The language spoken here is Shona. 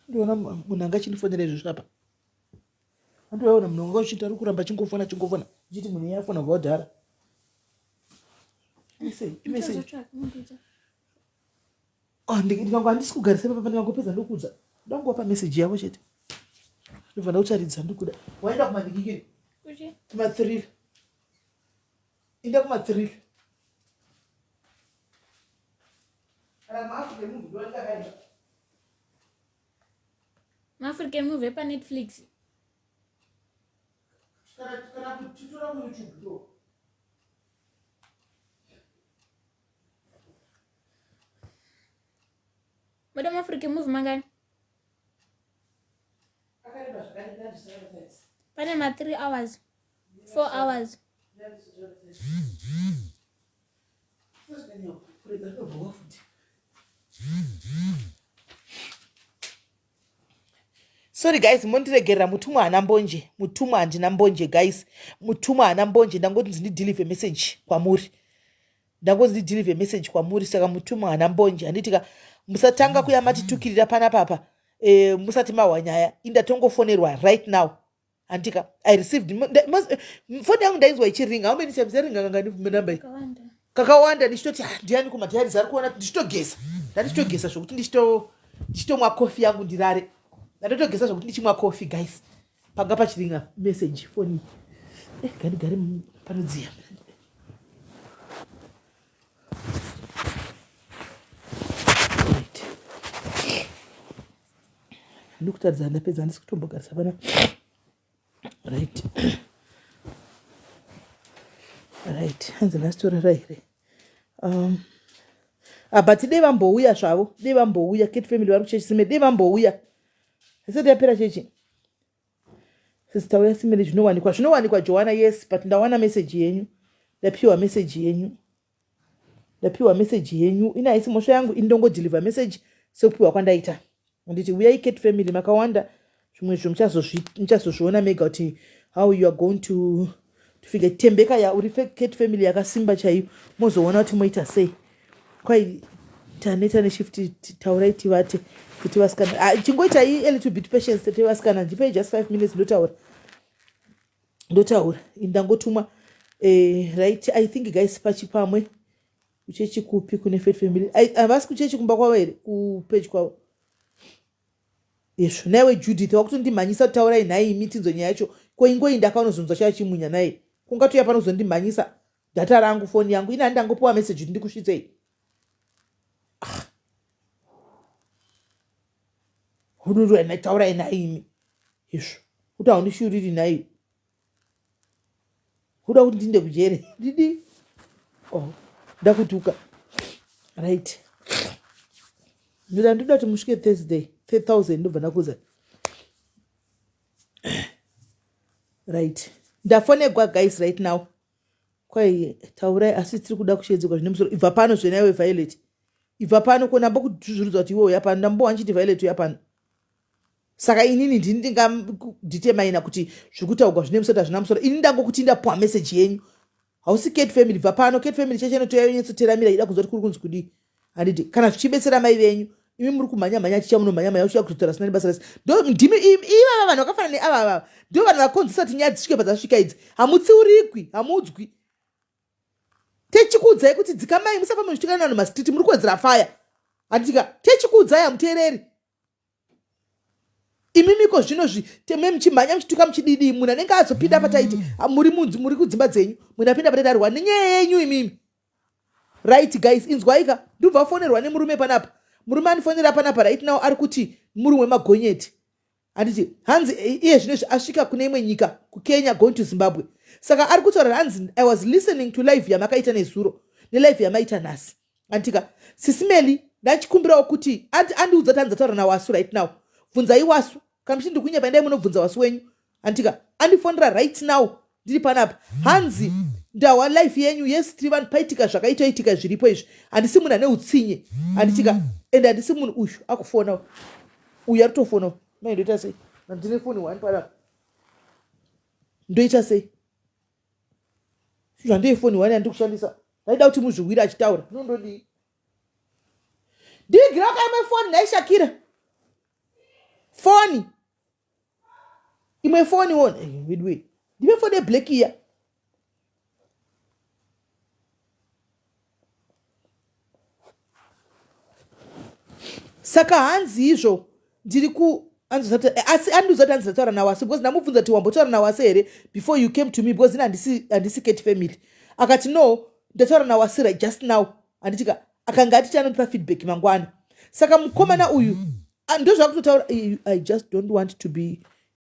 Ndiona munhu anga achindifonera izvozvo apa. Andiona munhu anga uchiti ari kuramba achingofona achingofona. Uchiti munhu iye afona kubva kudhara. Message, message. Oh, ndikango handisi kugarisa papa ndikangopedza ndokuudza. Ndangowapa message yavo chete. Ndobva ndakutaridza ndikuda. Waenda kumadikikiri? Kumathrill. Inda kumathrill. Kana maAfrican movie ndoandakaenda. MaAfrican movie epaNetflix. Kana kana kutitora kuYouTube ndo. Moda maAfrican movie mangani? Akareba zvakadii ndandisina. Pane ma 3 hours. 4 hours. Sorry guys, mondiregerera mutumwa haana mbonje, mutumwa handina mbonje guys, mutumwa haana mbonje, ndangoti ndideliver message kwamuri, ndangoti ndideliver message kwamuri, saka mutumwa haana mbonje, handiti ka musatanga kuya matitukirira panapa apa e, musati mahwa nyaya, indatongofonerwa right now handika i received foni yangu ndainzwa ichiringa how many times yaringa kangani number iyi kakawanda ndichitoti ah, ndiani kumadiaries ari kuona ndichitogeza ndandichitogeza zvokuti ndichitomwa coffee yangu ndirare ndatotogeza zvokuti ndichimwa coffee guys panga pachiringa message foni eh, gandigare panodziya ndikutaridza ndapedza handisi kutombogarisa pana right right hanzi nhasi torara here um, ah, but dei vambouya zvavo dei vambouya cat family vari kuchechi sime dei vambouya isati yapera chechi sister uya simele zvinowanikwa zvinowanikwa joana yes but ndawana message yenyu ndapiwa message yenyu ndapiwa message yenyu ini haisi mhosva yangu ini ndongodeliver message sekupiwa kwandaita nditi uyai cat family makawanda zvimwe zvo muchazozviona mega kuti how you are going to to figure tembeka ya uri cat family yakasimba chaiyo mozoona kuti moita sei kwai taneta neshift taurai tivate tete vasikana ah, chingoitai a little bit patience tete vasikana ndipei just five minutes ndotaura ndotaura ndangotumwa eh, right i think guys pachipamwe kuchechi kupi kune fat family havasi kuchechi kumba kwavo here kupeji kwavo izvo naiwe judith wakutondimhanyisa kutaurai nhai imi tinzo nyaya yacho ko ingoi ndakaunozonzwa chaya chimunya nai kungatouya pano kuzondimhanyisa data rangu foni yangu ini handangopiwa message kuti ndikusvitsei ah. Taurai nhaimi izvo kuti haundishuriri nhai kuda kuti ndinde kujere ndidi oh, ndakutuka right ndoda ndoda kuti musvike thursday 3000 ndobva ndakuza right ndafonegwa guys right now kwai taurai asi tiri kuda kushedzegwa zvine musoro ibva pano zvenaiwe violet ibva pano ko ndambo kuzvirudza kuti iwe uya pano ndambowa ndichiti violet uya pano saka inini ndini ndingadetemaina kuti zviri kutaurwa zvine musoro hazvina musoro ini ndangokuti ndapuwa message yenyu hausi cat family bva pano cat family cheche inotoya yonyatsoteramira ida kunzwa kuti kuri kunzi kudii handiti kana zvichibetsera mai venyu imi muri kumhanya mhanya chicha munomhanya mhanya uchiya kuzotaura sina nebasa rese ndo ndimi ivava vanhu vakafanana neava ava ndo vanhu vakonzesa kuti nyaya dzisvike padzasvika idzi hamutsiurikwi hamuudzwi techikuudzai kuti dzikamai musafamba muchitukana navanhu mastreet muri kuwedzera faya handitika techikuudzai hamuteereri imimiko zvino zvi teme muchimhanya muchituka muchididii munhu anenge azopinda pataiti ah, muri munzi muri kudzimba dzenyu munhu apinda pataiti arwa nenyaya yenyu imimi right guys inzwaika ndobva afonerwa nemurume panapa murume anifonera panapa right now ari kuti murume wemagonyeti handiti hanzi eh, iye zvino izvi asvika kune imwe nyika kukenya going to zimbabwe saka ari kutaura hanzi i was listening to live yamakaita nezuro nelive yamaita nhasi antika sisimeli ndachikumbirawo kuti andiudza kuti hanzi ataura nawasu right now bvunzai wasu kana muchiti ndikunyepa endai munobvunza wasu wenyu antika andifonera right now ndiri panapa hanzi ndahwa life yenyu yes tiri vanhu paitika zvakaitoitika zviripo izvi handisi munhu ane utsinye handitika and handisi munhu uyu akufona uyu aritofonawo mai ndoita sei ndine foni one panapa ndoita sei zvandei foni one yandiri kushandisa ndaida kuti muzviwire achitaura nondodii ndigira kaimwe foni nhai shakira Foni imwe foni wona weduwe, ndive foni yeblack iya. Saka hanzi izvo ndiri ku asi andiudza kuti hanzi ndataura nawasi because ndamubvunza kuti wambotaura nawasi here before you came to me, because ini handisi Cat Family. Akati no, ndataura nawasira just now, handitika akanga atiti anondipa feedback mangwana. Saka mukomana uyu ndozvakutotaura. I just don't want to be